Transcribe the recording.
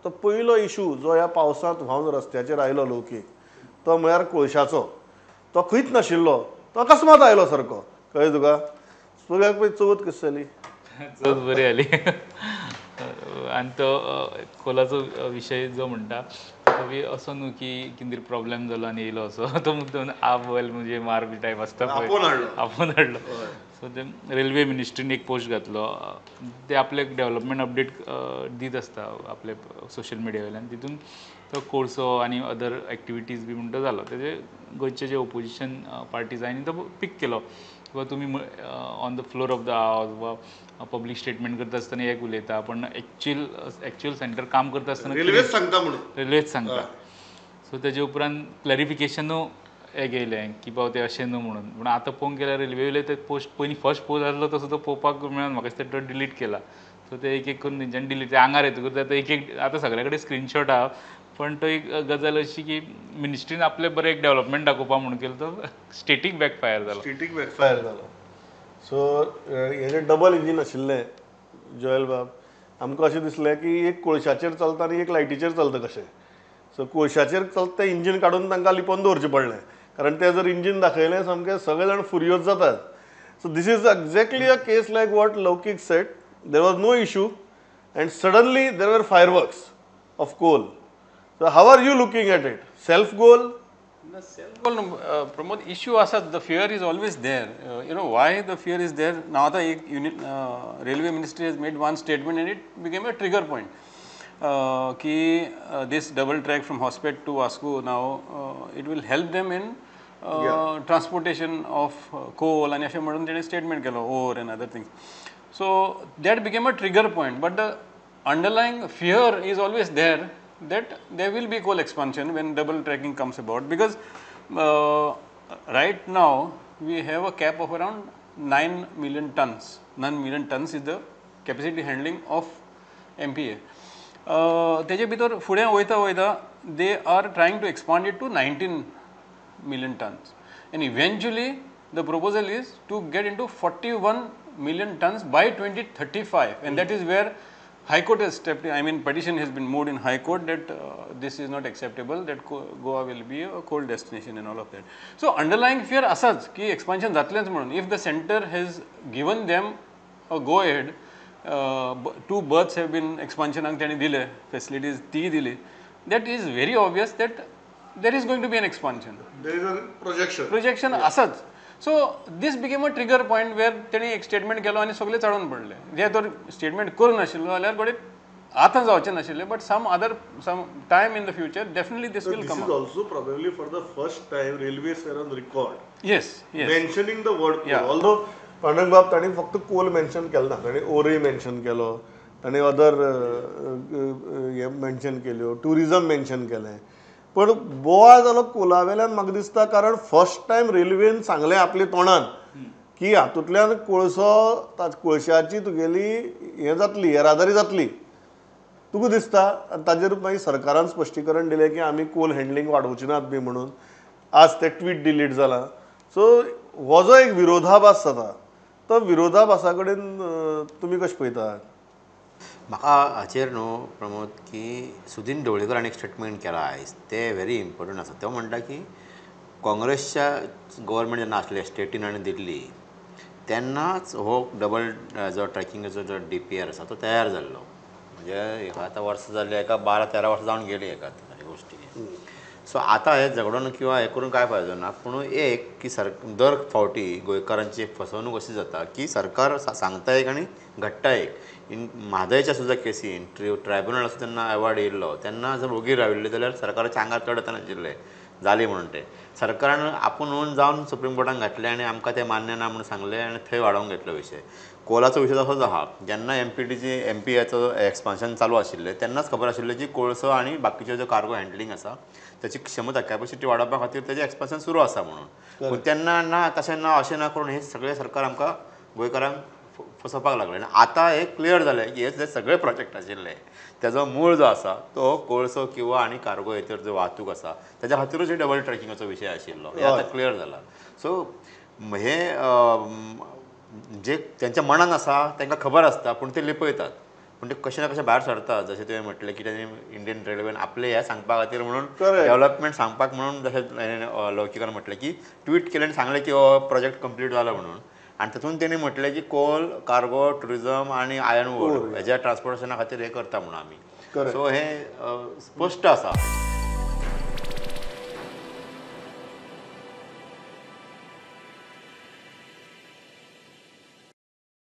तो पयलो इशू जो ह्या पावसांत व्हांवन रस्त्याचेर आयलो लौकीक तो म्हळ्यार कोळशाचो. तो खंयच नाशिल्लो, तो अकस्मात आयलो सारको. कळ्ळें तुका? सगळ्याक पळय चवथ कशी जाली? चवथ बरी जाली. आनी तो कोलाचो विशय जो म्हणटा तो बी असो न्हू की कितें प्रॉब्लेम जालो आनी येयलो असो, तो मुद्दम आप म्हणजे मार बी टायप आसता पळय, आपोवन हाडलो. सो ते रेल्वे मिनिस्ट्रीन एक पोस्ट घातलो, ते आपले डेवलपमेंट अपडेट दीत आसता आपले सोशल मिडिया वयल्यान, तितून तो कोळसो आनी अदर एक्टिविटीज बी म्हणटा जालो. तेजे गोंयचे जे ओपोजिशन पार्टीज आनी तो पीक केलो किंवा तुमी on the floor of the house वा पब्लीक स्टेटमेंट करता आसतना एक उलयता, पण एक्चुअल एक्चुअल सेंटर काम करता आसतना रेल्वेच सांगता म्हणून, रेल्वेच सांगता. सो तेजे उपरांत क्लॅरिफिकेशनूय हें येयलें की बाबा तें अशें न्हू म्हणून. पूण आतां पळोवंक गेल्यार रेल्वे वयले ते पोस्ट पयलीं फर्स्ट पोस्ट आसलो तसो तो पळोवपाक मेळना, म्हाका दिसता तो डिलीट केला. सो ते एक एक करून तेंच्यांनी डिलीट ते आंगार येतकूच आतां एक एक आतां सगळे कडेन स्क्रिनशॉट आहा. पण तो एक गजाल अशी की मिनिस्ट्रीन आपलें बरें एक डेवलपमेंट दाखोवपा म्हणून केलो तो स्टेटीक बॅकफायर जालो. स्टेटीक बॅकफायर जालो. सो हे जे डबल इंजीन आशिल्लें जोएल बाब, आमकां अशें दिसलें की एक कोळशाचेर चलता आनी एक लायटीचेर चलता कशें. सो कोळशाचेर चलता तें इंजीन काडून तांकां लिपोवन दवरचें पडलें, कारण तें जर इंजीन दाखयलें सामकें सगळे जाण फुरयोज जातात. So this is exactly a case like what Laukik said. There was no issue and suddenly there were fireworks of coal. So how are you looking at it? Self goal? No, self goal, no, Pramod, issue asa, the fear is always there. You know why the fear is there? Now the unit, railway ministry has made one statement and it became a trigger point. Ki this double track from Hospet to Vasco now, it will help them in transportation of coal and ashe म्हणून तेणे statement केलो, ore and other things. So that became a trigger point, but the underlying fear is always there that there will be coal expansion when double tracking comes about, because right now we have a cap of around 9 million tons. 9 million tons is the capacity handling of MPA. तेजे भितर फुडें वयता वयता they are trying to expand it to 19 million tons, and eventually the proposal is to get into 41 million tons by 2035, and that is where High Court has stepped in. I mean, petition has been moved in High Court that this is not acceptable, that Goa will be a coal destination and all of that. So underlying fear asach ki expansion जातलेंच म्हणून. If the center has given them a go ahead, two berths have been expansion ank तेणी दिले, facilities ती दिली, that is very obvious that there is going to be an expansion. There is a projection. Projection asach. So this became a trigger point where तेणी एक statement केलो आनी सगळे चडोवन पडले. जे तर स्टेटमेंट करूं नाशिल्लो जाल्यार घडये आतां जावचें नाशिल्लें, but some other some time in the future definitely this will come. This is also probably for the first time railways are on record. Yes, yes. Mentioning the word coal. Although Pandurang बाब तांणी फक्त कोल mention केलो ना, तांणी ओरय mention केलो, तांणी other हे mention केल्यो, ट्युरिजम मेन्शन केलें. पण बोवाळ जालो कोला वेल्यान म्हाका दिसता, कारण फर्स्ट टायम रेल्वेन सांगलें आपल्या तोंडान की हातूंतल्यान कोळसो कोळशाची तुगेली हें जातली, येरादारी जातली. तुका दिसता आनी ताजेर मागीर सरकारान स्पश्टीकरण दिलें की आमी कोल हँडलिंग वाडोवचे नात बी म्हणून. आज तें ट्वीट डिलीट जालां. सो हो जो एक विरोधाभास जाता तो विरोधाभासा कडेन तुमी कशें पळयतात? म्हाका हाचेर न्हू प्रमोद की सुदीन ढवळीकरान एक स्टेटमेंट केलां आयज, तें व्हेरी इम्पोर्टंट आसा. तो म्हणटा की काँग्रेसच्या गव्हर्मेंट जेन्ना आसलें स्टेटीन आनी दिल्ली तेन्नाच हो डबल जो ट्रॅकिंगाचो जो डी पी आर आसा तो तयार जाल्लो. म्हणजे हेका आतां वर्सां जाल्लीं, एका 12-13 वर्सां जावन गेलीं हेका हे गोश्टी. सो आतां हें झगडोन किंवा हें करून कांय फायदो ना. पूण एक की दर फावटी गोंयकारांची एक फसवणूक अशी जाता की सरकार सांगता एक आनी घडटा एक. इन म्हादयच्या सुद्दां केसीन ट्रायब्युनल आसा तेन्ना अवॉर्ड येयल्लो तेन्ना जर ओगी राविल्ले जाल्यार सरकाराच्या आंगार चड वचनाशिल्लें जाली म्हणून तें. सरकारान आपूण जावन सुप्रीम कोर्टान घातलें आनी आमकां तें मान्य ना म्हणून सांगलें आनी थंय वाडोवंक घेतलो विशय. कोलाचो विशय तसोच आहा. जेन्ना एम पी एचो एक्सपान्शन चालू आशिल्लें तेन्नाच खबर आशिल्लें की कोळसो आनी बाकीच्यो ज्यो कार्गो हँडलिंग आसा त्याची क्षमता कॅपॅसिटी वाडोवपा खातीर तेजें एक्सपान्शन सुरू आसा म्हणून. पूण तेन्ना ना तशें ना अशें ना करून हे सगळें सरकार आमकां गोंयकारांक फसोवपाक लागलें. आनी आतां हें क्लियर जालें की हे जे सगळे प्रोजेक्ट आशिल्ले तेजो मूळ जो आसा तो कोळसो किंवा आनी कार्गो हेचेर जो वाहतूक आसा तेज्या खातीरूच हे डबल ट्रॅकिंगाचो विशय आशिल्लो, हें आतां क्लियर जाला. सो हे जे तेंच्या मनान आसा तांकां खबर आसता पूण ते लिपयतात. पूण ते कशें ना कशें भायर सरता. जशें तुवें म्हटलें की तेणी इंडियन रेल्वेन आपलें हें सांगपा खातीर म्हणून डेव्हलपमेंट सांगपाक म्हणून जशें लौकिकान म्हटलें की ट्वीट केलें आनी सांगलें की हो प्रोजेक्ट कंप्लीट जालो म्हणून. आनी तातूंत तेणी म्हटलें की कोल, कार्गो, ट्युरिजम आनी आयर्न ओर हेज्या ट्रान्सपोर्टेशना खातीर हें करता म्हणून आमी. सो हें स्पश्ट आसा.